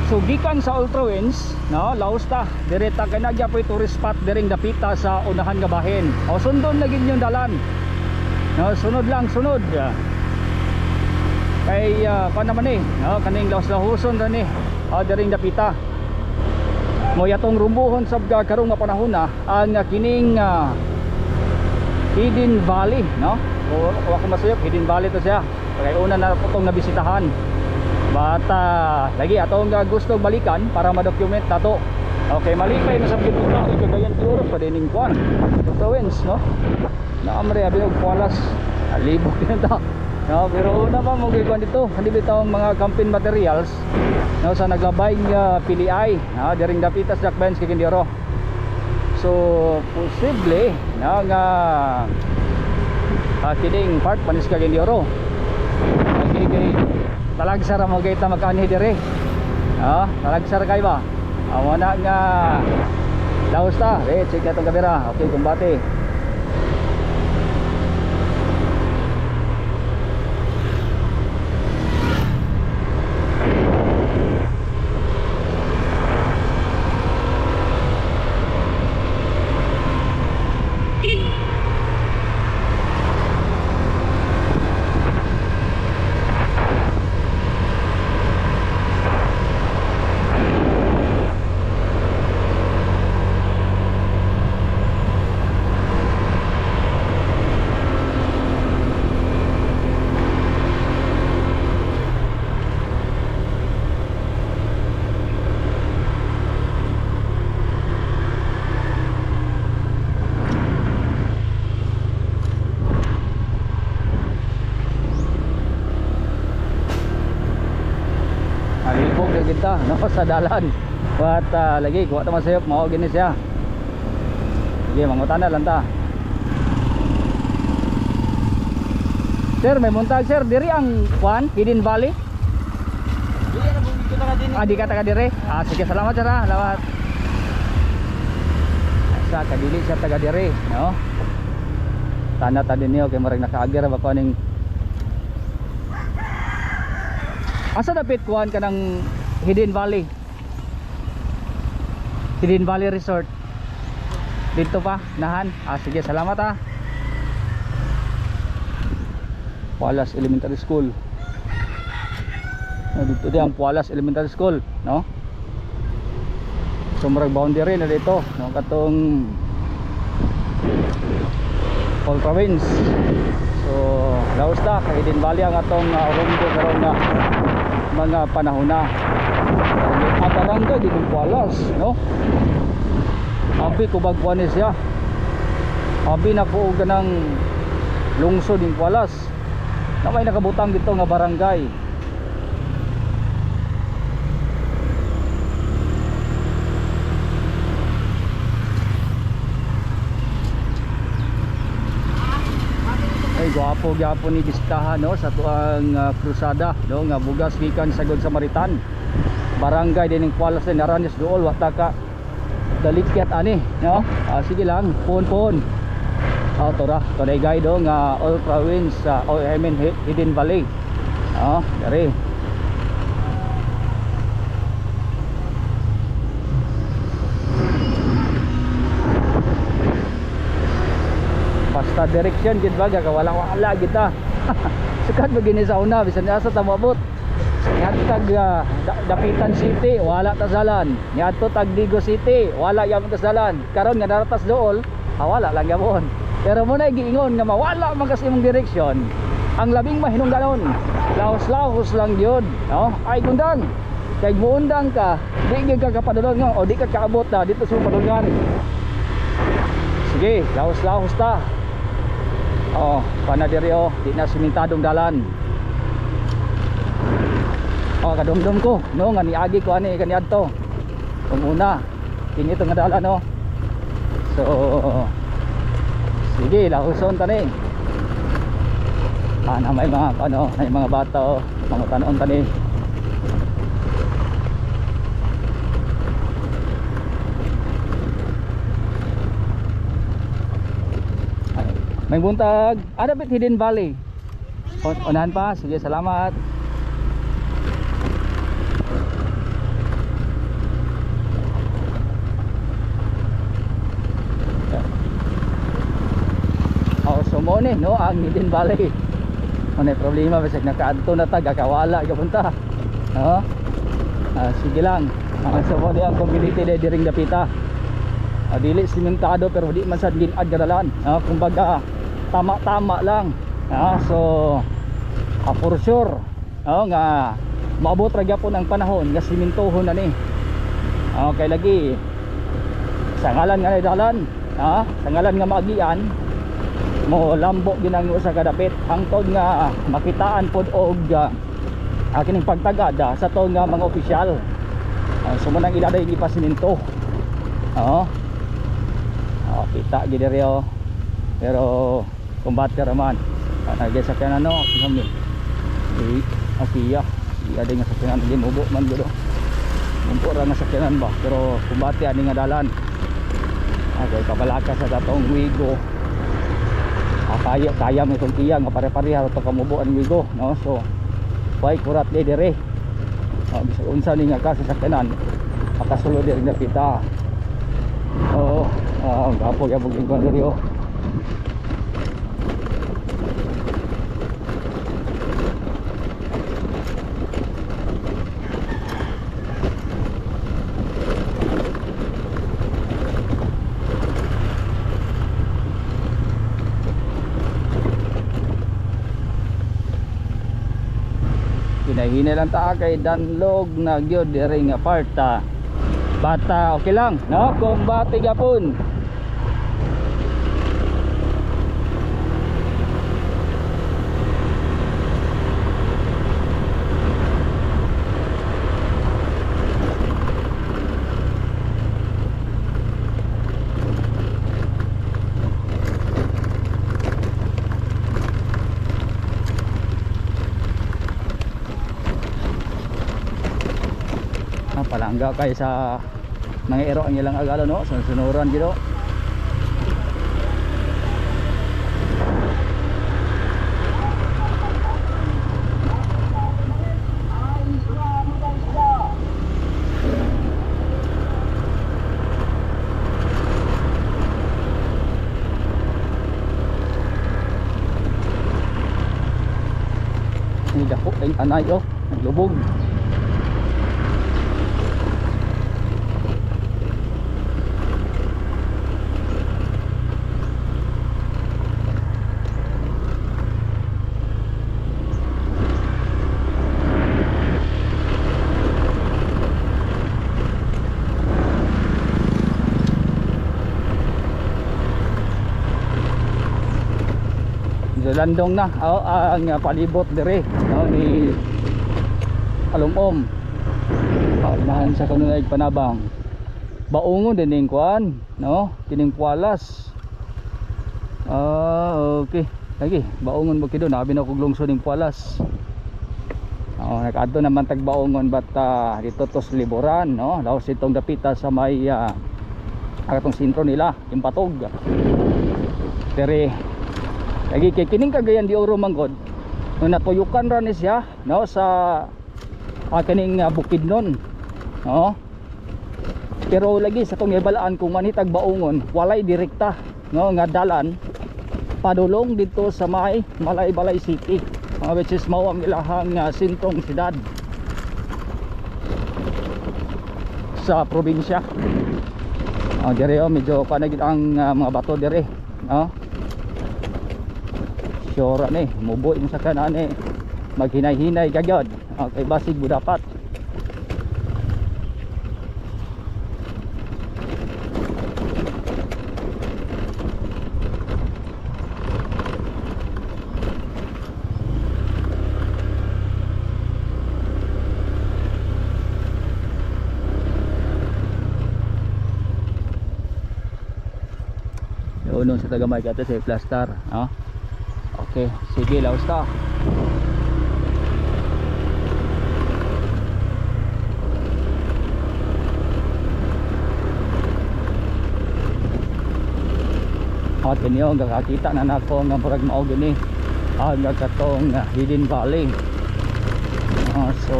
So gikan sa Ultrawinds, no, laos ta, direta kay nagyapoy tourist spot diring dapita sa unahan nga bahin. O sundon na gid yung dalan. No, sunod lang, sunod. Kay pa naman eh, no, kaning laos-lahoson ra ni. O diring dapita. Mo yatong rumbuhon sab ka karong nga panahon na ang kining Hidden Valley, no? O, o ako masayop, Hidden Valley to siya. Kay una na po tong nabisitahan. But lagi atong gusto balikan para ma-document nato. Okay, malipay na sa gyud ta kay Cagayan de Oro pa dining kuan. Province, no? Naamre abi og Pualas. Alibog din ta. No, pero una pa mo kuan dito, hindi bitaw ang mga campaign materials, no, sa naglabay nga PLI, no, diring dapitas Jack Benz Cagayan de Oro. So, posible no nga kining part panis Cagayan de Oro. Okay, kay talagsa ra mo kay ta magkaanhi dire. Ah, talagsa ra kay ba? Amo na nga laos ta. Eh, check na tong kamera. Okay, kumbate. Alibog na kita no sa dalan. But lagi kuha ta masayop mao gini siya. Sige, mangutana lang ta. Sir, may muntag sir, diri ang kuan, Hidden Valley. Ah, di ka taga dire. Ah, sige, salamat sir ah. Salamat. Sa kadili siya taga dire, no? Tana ta din niyo kay murag nakaagi ra ba ko aning. Asa dapit kuan ka ng Hidden Valley? Hidden Valley Resort. Dito pa, nahan. Ah, sige, salamat ah. Pualas Elementary School. Ah, dito din ang Pualas Elementary School, no? So murag boundary na dito, no, katong All Province. So, laos ta kay Hidden Valley ang atong rumbo karon na mga panahon na. Ang barangay di kong Pualas, no? Abi kubag kuan ni siya. Abi na po og ganang lungsod ning Pualas. Na may nakabutang dito nga barangay. Ay gwapo gyapon ni bisitahan, no, sa tuang krusada, no, nga bugas gikan sa Good Samaritan. Barangay din ning Pualas din Aranis duol wa ta ka dalikyat ani, no? Ah, sige lang, pon-pon. Ah, to ra, to na guide do nga all province oh, I mean Hidden Valley. Oh, dari. Basta direction gid ba ka wala wala kita. Sukat ba gini sa una bisan asa ta moabot. Niadto tag Dapitan City, wala ta salan. Niadto tag Digo City, wala gyapon ta salan. Karon nga naratas dool, wala lang gyapon. Pero mo na giingon nga mawala man kasi imong direksyon. Ang labing mahinungdanon, lahos-lahos lang gyud, no? Ay gundang. Kay muundang ka, di gyud ka kapadulong o di ka kaabot na dito sa padulungan. Sige, lahos-lahos ta. Oh, pana diri oh, di na simentadong dalan. Oh, kadumdum ko, no, nga niagi ko ani kaniadto. Kung una, kini to nga dalan, no. So, sige, lahuson ta ni. Ah, na may mga ano, may mga bata oh, mga tanon ta ni. Ay, may buntag. Ah, dapat Hidden Valley. Unahan pa. Sige, salamat. ni, no, ang Hidden Valley. Ano problema bisag nakaadto na ta gakawala gapunta. No? Sige lang. So mo ang community day diring dapita. Dili simentado pero di man sad gilad gadalan. Kumbaga tama-tama lang. So for sure, nga maabot ra gyapon ang panahon nga simentohon na ni. Okay lagi. Sa ngalan nga dalan, sa ngalan nga maagian mo lambo ginang usa ka dapit hangtod nga makitaan pod og kining pagtagad sa to nga mga opisyal. So mo nang iladay ipasiminto. Oo. Kita gid diri oh. Pero kumbate ra man. Nagay sa kanan no, kami. Eh, Kia. Iya din nga sakyanan di mubo man gud. Mumpo ra nga sakyanan ba, pero kumbate ani nga dalan. Okay, kabalaka sa datong Wigo. Kaya kaya mo itong Kia nga pare-pareha to kamubo ang Wigo, no? So way kurat di dire. Bisag unsa ni nga ka sa sakyanan, makasulod diri na kita. Oo, gapo gyapon yung kuan diri oh. Hinahinay lang ta kay danlog na gyud diri nga part ta. Bata okay lang, no? Kumbate gyapon. Palangga kay sa mga ero ang ilang agalo, no? Sunsunuran gid. Ni dako kay anay oh, naglubog. Landong na oh, ang palibot dire, no, ni Alumom. Paunahan sa kanunay panabang. Baungon din ning kuan, no? Kining Pualas. Okay. Lagi, baungon mo kido nabi na kog lungsod ning Pualas. Oh, nakaadto naman tag baungon but dito tos Liboran, no? Laos itong dapita sa may atong sentro nila, Impatog. Dere lagi kay kining Cagayan de Oro manggod, no, natuyukan ra ni siya, no, sa kining Bukidnon, no? Pero lagi sa tong ibalaan kung manitag baungon, walay direkta, no, nga dalan padulong dito sa may Malaybalay City, which is mao ang ilahang sentrong siyudad sa probinsya. Dire oh, medyo kanagit ang mga bato dire, no? Sure ni, mubo yung sakyanan ni, maghinay-hinay ka gyud. Okay, basig mo dapat. Yun sa tagamay kata sa plaster, no? Okay, sige, laos ta. At inyo, kakakita na nako nga murag mao gini ang katong Hidden Valley. So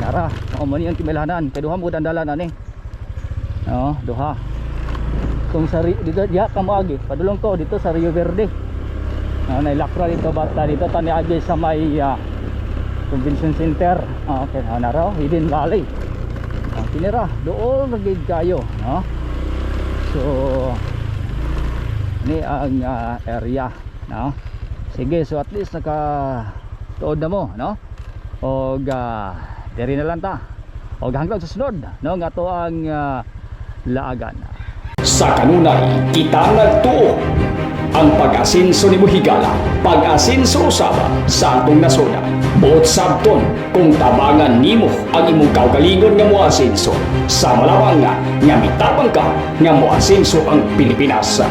nara, mao man ang kimilhanan kay duha mo dandalan ani. No, duha. Kung sa dito diha ka moagi, padulong ko dito sa Rio Verde. No, nailakra dito bata dito tani agi sa may convention center. Ah, okay, na raw Hidden Valley. Ang tinira dool ra gid kayo, no? So ni ang area, no? Sige, so at least naka tuod na mo, no? Og diri na lang ta. Og hanggang sa sunod, no, nga ato ang laagan. Sa kanunay, kita nagtuo. Ang pag-asinso ni Buhigala, pag-asinso usaba sa atong nasod. Buot sabton kung tabangan nimo ang imong kaugalingon nga moasinso. Sa malawang nga, nga mitabang ka nga moasinso ang Pilipinas.